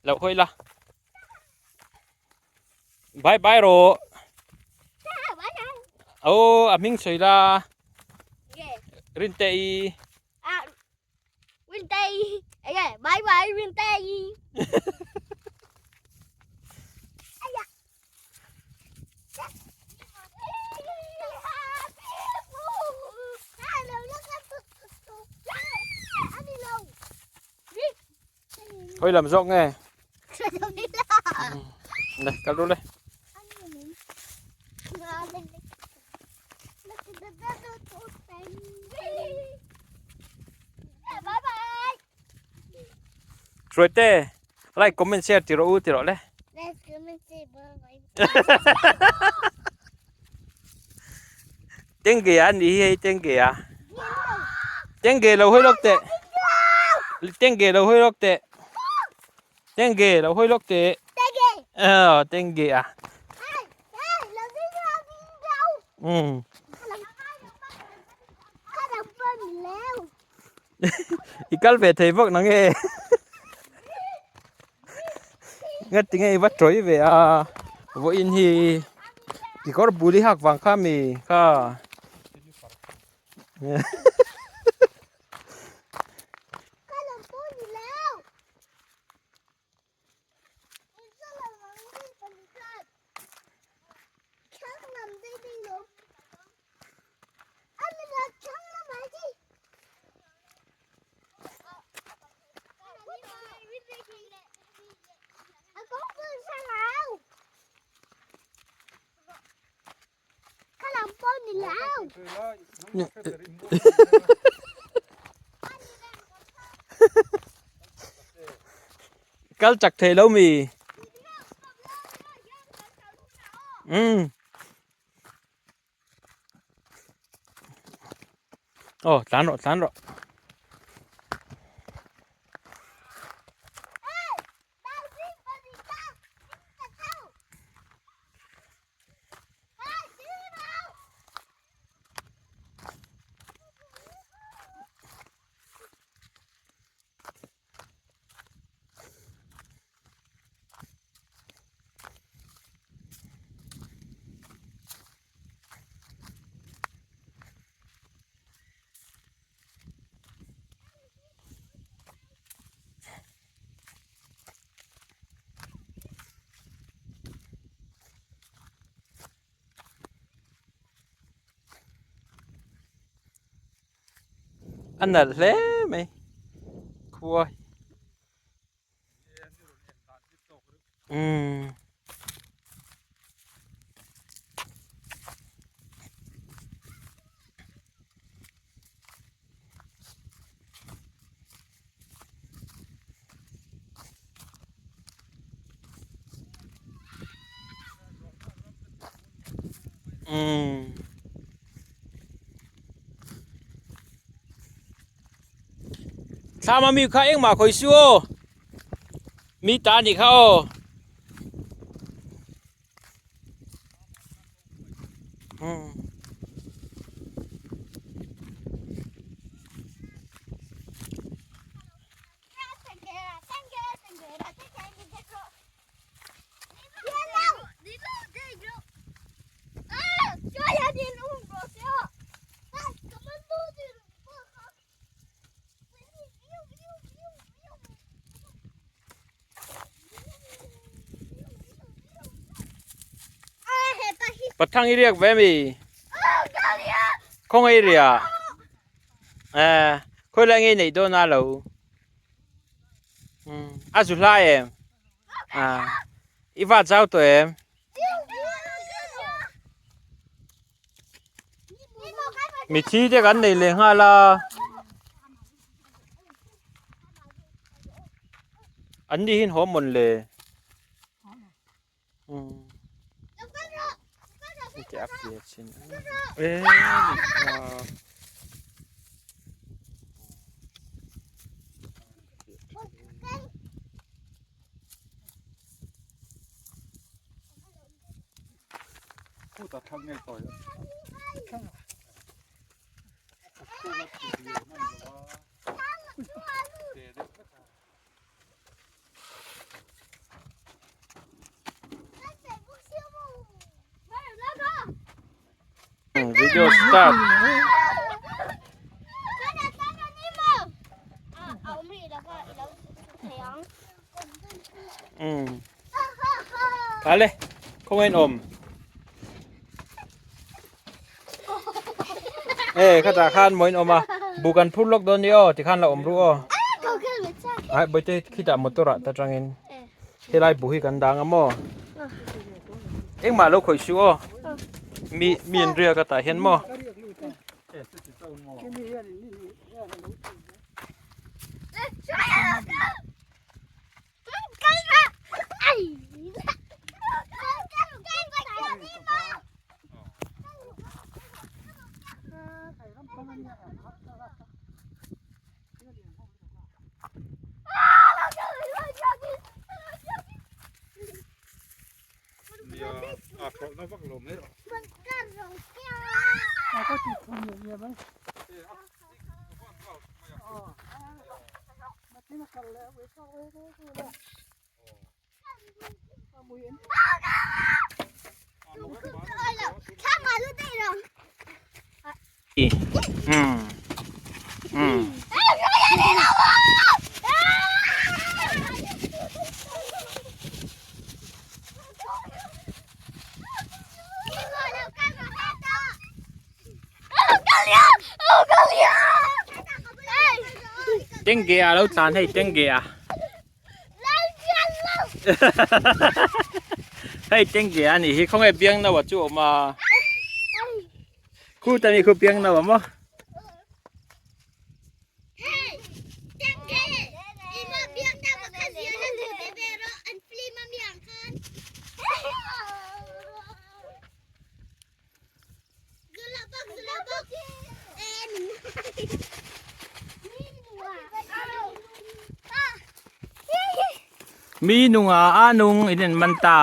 Lo hawi la. Bye bye rawh. Aw a hming sawi la. Rintei. Rintei. Bye bye Rintei. Hawi lam zawk nge? Le, kal ru le. Hruaite, like, comment, share ti rawh u ti rawh le. Tengge a nih hi hei tengge a. Tengge lo hawi lawk teh. Tengge lo hawi lawk teh. Tengge lo hawi lawk teh. Ờ tengge a. Ừ. I kal ve thei vak nang e. Nga tinge i va tawi ve a vawiin hi kekawr bul i hak vang kha mi kha. Kal chak thei lo mi. Umm. Aw tlan rawh tlan rawh. A nalh hle mai khua hi umm. Umm. Thlam a mi kha engmah khawi su aw. Mi ta a nih kha aw. Umm. Pathang i riak ve mi? Khawngaih riah? Eh, khawi lai nge neih dawn a lo? Umm, a zu hlai em? Ah, i va chau tawh em? Mithi te kan nei leh nghal a. An ni hin haw mawn le. Umm. Video start. Um. Kale, khawngain awm. Ê, khatah khan mawiin awm a, bu kan phur lawk dawn ni aw, tikhan la awm ru aw. Ai, bawihte khitah motor ah ta tangin helai bu hi kan dang a maw. Engmah lo khawih suh aw. Mi mi an riak a tah hian maw. Tengge a lo tlan hei tengge a hei tengge a nih hi khawnge biang no a chu awm a khu ta ni khu biang no a maw. Mi nunga a nung in an man ta.